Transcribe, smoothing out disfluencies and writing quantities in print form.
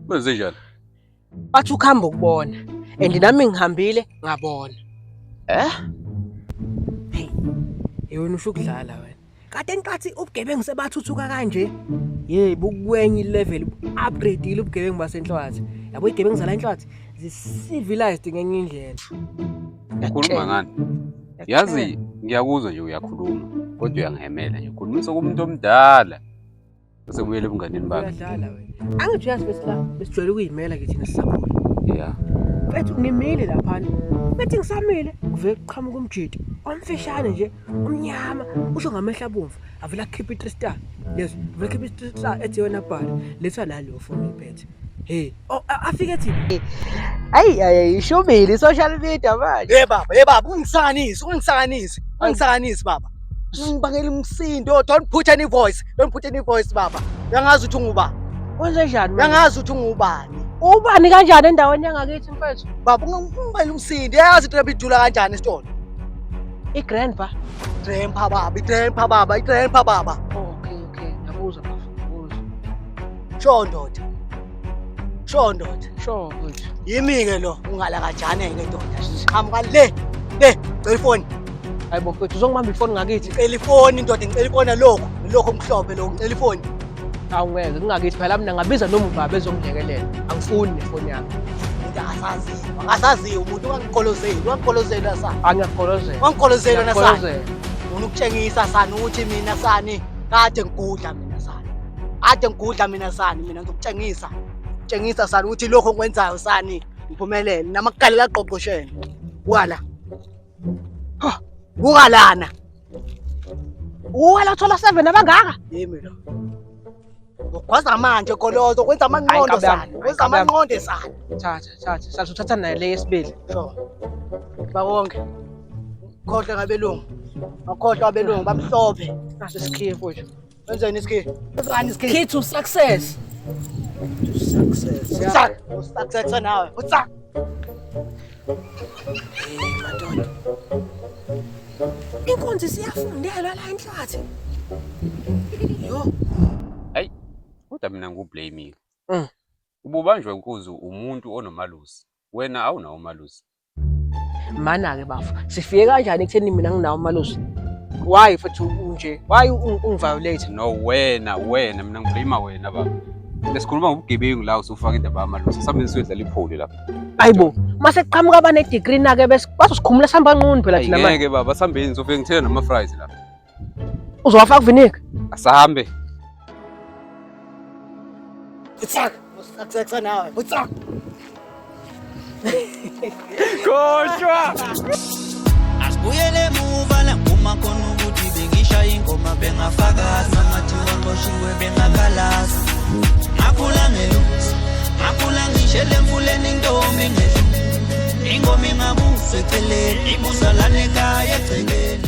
Kwenze njani? Bathi ukuhamba ukubona and nami ngihambile ngabona. Eh? Hey. Hey wena usho ukudlala wena. Kade ngicathi ubugebengu sebathuthuka kanje. Yebo kwenye level upgrade ubugebengu basenhlwathi. Yabo igebengu zala enhlwathi zi-civilized ngenye indlela. Ukhuluma ngani? Yazi ngiyakuzwa nje uyakhuluma kodwa uyangihemela nje. Ukhulumisa kumuntu omdala. Usebuyele ebunganeni bakhe. Uyadlala wena. Angithi uyazi bese la besijwayele ukuyimela ke thina sisakhula. Yeah. Mfethu ngimile laphana. Bethi ngisamile kuvele kuqhamuka umjidi omfishane nje omnyama usho ngamehlo abomvu avela akhipha i-3 star. Yes, avela akhipha i-3 star ethi yona bhala letha la leyo phone iphethe. Hey, oh afike ethi Ayi ayi ishubile i-social media manje. Hey baba, hey baba, ungisanganisi, ungisanganisi, ungisanganisi baba. Ungibangela umsindo. Don't put any voice. Don't put any voice baba. Uyangazi ukuthi unguba. Wenze njani manje? Uyangazi ukuthi ungubani. Ubani kanjani endaweni yangakithi mfethu? Baba ungibangela umsindo. Uyazi into ebidula kanjani esitolo. I-grandpa. Grandpa baba, i-grandpa baba, i-grandpa baba. Oh, okay, okay. Ngiyakuzwa bafo, ngiyakuzwa. Sho ndoda. Sho ndoda. Sure mfethu. Yimi-ke lo ungala kanjane-ke ndoda. Qhamuka le. Le, cela ifoni. Hayibo mfethu uzongibamba ifoni ngakithi. Ngicela ifoni ndoda, ngicela ifoni lokhu. Lokhu omhlophe lokhu, ngicela ifoni. Awungeke kungakithi phela mina ngabiza noma ubaba ezongilekelela. Angifuni nefoni yakho. Into akasaziwa, akasaziwa umuntu wangigolozeli, wangigolozeli asani. Angiyakugolozela. Wangigolozela nasani. Ngiyakugolozela. Ngifuna ukutshengisa sani ukuthi mina sani kade ngigudla mina sani. Kade ngigudla mina sani, mina ngizokutshengisa. Tshengisa sani ukuthi lokho engikwenzayo sani ngiphumelele namagalela aqoqoshene. Buka la. Ha, buka lana. Uwela uthola 7 abangaka? Yimi lo. Ugwaza manje golozo kwenza amanqondo Hayi, sani, kwenza nkabi yami. amanqondo sani. Thatha, thatha. Sathi uthatha naye le yesibili. Sure. Babonke. Khohlwe ngabelungu. Bakhohlwa abelungu bamhlophe. Nasi isikhiye mfowethu. Wenzeni isikhiye? Wenzani isikhiye? Key to success. Success. Success nawe. Utsa. Hey madoda. Inkonzo siyafundelwa la enhlathi. Yo. Hayi, kodwa mina ngiku-blame. Ububanjwa inkunzi umuntu onomalusi. Wena awunawo umalusi. Mana ke bafo, sifike kanjani ekutheni mina nginawo umalusi? Why futhi unje? Why ungiviolate? No wena, wena mina ngiblame wena baba. Lesikhuluma ngobugebengu la usufaka indaba yamalusi. Sihambeni siyodlala ipholi lapha. Ayibo, mase kuqhamuka abane degree na ke bese bazosikhumula sihamba nqunu phela thina manje. Ngeke baba, sihambeni sofike ngithele nama fries lapha. Uzowafaka vinegar? Asahambe. Utsa. Success nawe. Utsa. Khohlwa. Asibuyele emuva la kuma khona ukuthi bengishaya ingoma bengafakaza ngathiwa ngoshiwe bengakhalaza ngakhula ngelusi ngakhula ngishele emfuleni intombi ngedlula ingoma ingabuza eceleni ibuzalane ekhaya egcekeni.